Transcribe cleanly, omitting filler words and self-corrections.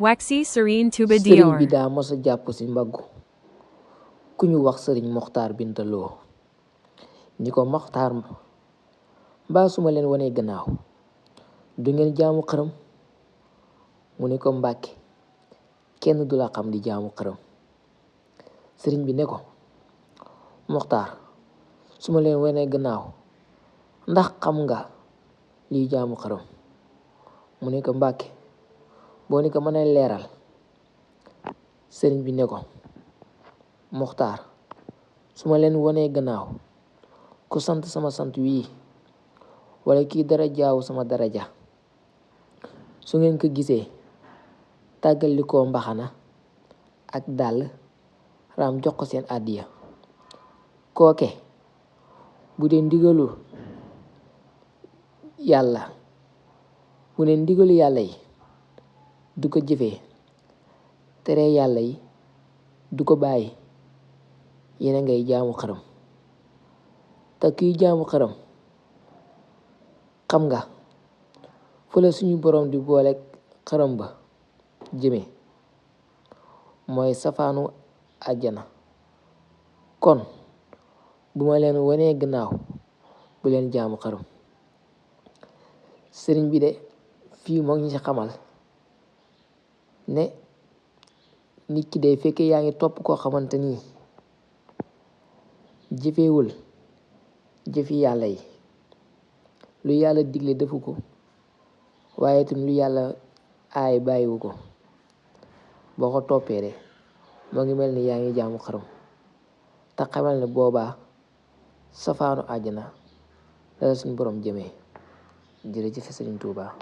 Waxy Serene Touba sëriñ bi Dior. daa mos a jàpp ci mbaggu ku ñu wax sëriñ Moxtaar Binta Lo ni ko Moxtaar mbaa su ma leen wanee gannaaw du ngeen jaamu xërëm mu ne ko Mbàkke kenn du la xam di jaamu xërëm sëriñ bi ne ko Moxtaar su ma leen wanee gannaaw ndax xam nga liy jaamu xërëm mu ne ko Mbàkke boo ni ko mën a leeral sëriñ bi ne ko Moxtaar su ma leen wanee gannaaw ku sant sama sant wii wala kii dara jaawu sama daraja su ngeen ko gisee tàggal li koo mbaxana ak dàll raam jox ko seen àddiya kooke bu dee ndigalu yàlla yi du ko jëfee tere yàlla yi du ko bàyyi yéena ngay jaamu xërëm te kuy jaamu xërëm xam nga fu la suñu boroom di boole xërëm ba jëme mooy safaanu àjjana kon bu ma leen wanee gannaaw bu leen jaamu xërëm sëriñ bi de fii moo ngi ci xamal ne nit ki day fekkee yaa ngi topp koo xamante nii jëfewul jëfi yàlla yi lu yàlla digle defu ko waaye itam lu yàlla aay bàyyiwu ko boo ko toppee de moo ngi mel ni yaa ngi jaamu xërëm te xamal ne boobaa safaanu àjjana la suñu borom jëmee jërëjëf Sëriñ Tuubaa